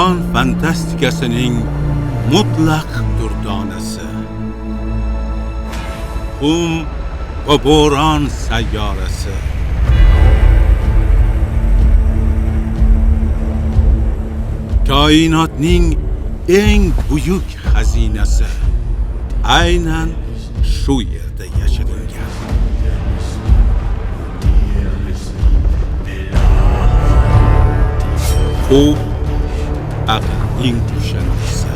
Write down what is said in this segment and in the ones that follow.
Jahon fantastikasining mutlaq durdonasi. Qum va bo'ron sayyorasi. Koinotning eng buyuk xazinasi aynan shu yerda yashiringan. U aqlning kushandisi.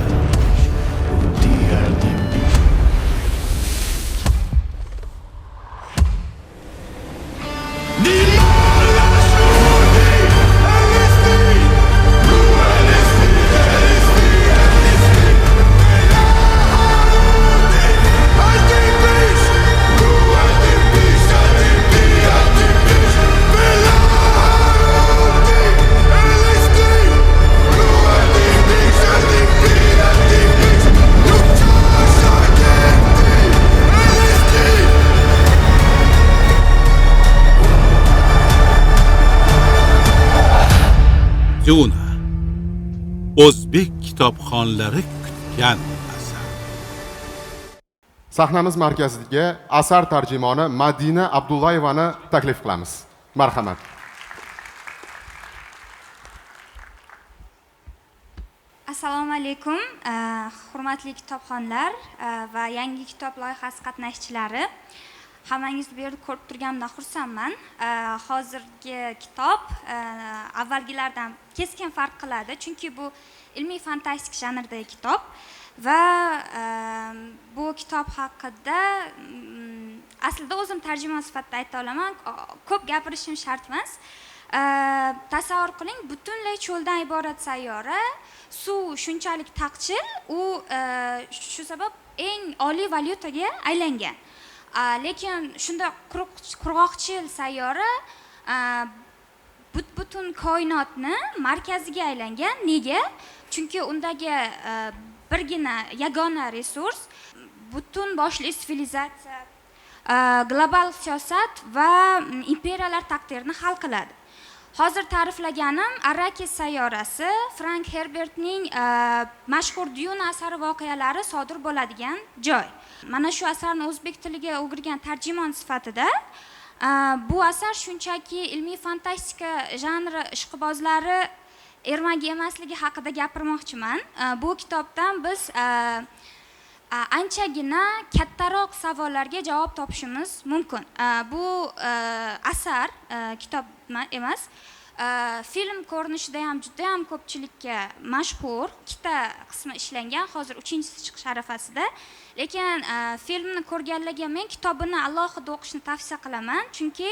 Duna. O'zbek kitobxonlari kutgan asar. Sahnamiz markaziga asar tarjimoni Madina Abdullayevani taklif qilamiz. Marhamat. Assalomu alaykum, hurmatli kitobxonlar va yangi kitob loyihasi qatnashchilari. Hammangizni bu yerda ko'rib turganimdan xursandman. Hozirgi kitob avvalgilardan keskin farq qiladi, chunki bu ilmiy fantastik janrdagi kitob va bu kitob haqida aslida o'zim tarjimon sifatida ayta olaman, ko'p gapirishim shart emas. Tasavvur qiling, butunlay cho'ldan iborat sayyora, suv shunchalik taqchil, u shu sabab eng oliy valyutaga aylangan. Lekin shunda qurg'oqchil sayyora butun koinotni markaziga aylangan. Nega? Chunki undagi birgina yagona resurs butun boshli sivilizatsiya, global siyosat va imperiyalar taqdirini hal qiladi. Hozir ta'riflaganim Arrakis sayyorasi, Frank Herbertning mashhur Dune asari voqealari sodir bo'ladigan joy. Mana shu asarni o'zbek tiliga o'girgan tarjimon sifatida bu asar shunchaki ilmiy fantastika janri ishqibozlari ermagi emasligi haqida gapirmoqchiman. Bu kitobdan biz anchagina kattaroq savollarga javob topishimiz mumkin. Bu asar kitob emas, film ko'rinishida ham juda ham ko'pchilikka mashhur. Ikkita qismi ishlangan, hozir uchinchisi chiqish arafasida. Lekin filmni ko'rganlarga men kitobini alohida o'qishni tavsiya qilaman, chunki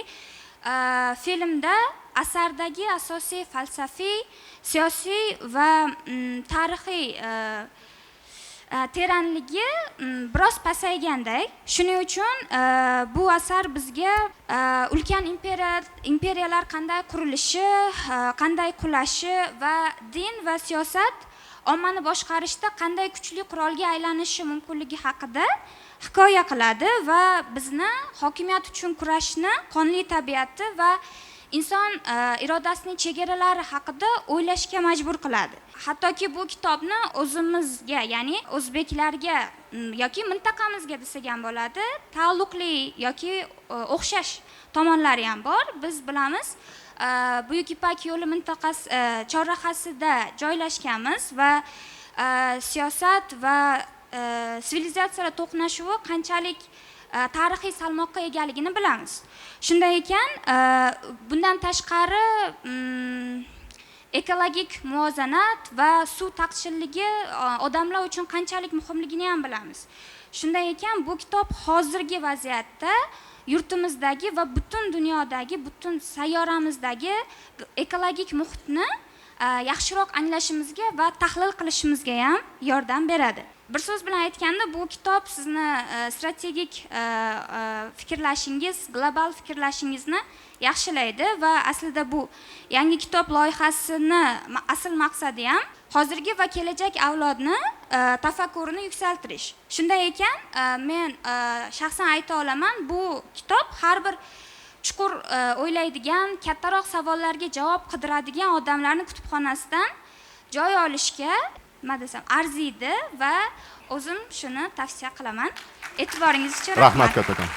filmda asardagi asosiy falsafiy, siyosiy va tarixiy teranligi biroz pasaygandek. Shuning uchun bu asar bizga ulkan imperiyalar qanday qurilishi, qanday qulashi va din va siyosat ommani boshqarishda qanday kuchli qurolga aylanishi mumkinligi haqida hikoya qiladi va bizni hokimiyat uchun kurashni qonli tabiati va inson irodasining chegaralari haqida o'ylashga majbur qiladi. Hattoki bu kitobni o'zimizga, ya'ni o'zbeklarga yoki mintaqamizga desak ham bo'ladi, taalluqli yoki o'xshash tomonlari ham bor. Biz bilamiz, Buyuk Ipak yo'li mintaqasi chorrahasida joylashganmiz va siyosat va sivilizatsiyalar to'qnashuvi qanchalik tarixiy salmoqqa egaligini bilamiz. Shunday ekan, bundan tashqari ekologik muvozanat va suv taqchilligi odamlar uchun qanchalik muhimligini ham bilamiz. Shunday ekan, bu kitob hozirgi vaziyatda yurtimizdagi va butun dunyodagi, butun sayyoramizdagi ekologik muhitni yaxshiroq anglashimizga va tahlil qilishimizga ham yordam beradi. Bir so'z bilan aytganda, bu kitob sizni strategik fikrlashingiz, global fikrlashingizni yaxshilaydi va aslida bu yangi kitob loyihasini asl maqsadi ham hozirgi va kelajak avlodni tafakkurini yuksaltirish. Shunday ekan, men shaxsan ayta olaman, bu kitob har bir chuqur o'ylaydigan, kattaroq savollarga javob qidiradigan odamlarni kutubxonasidan joy olishga, nima desam, arziydi va o'zim shuni tavsiya qilaman. E'tiboringiz uchun Rahmat kattakon.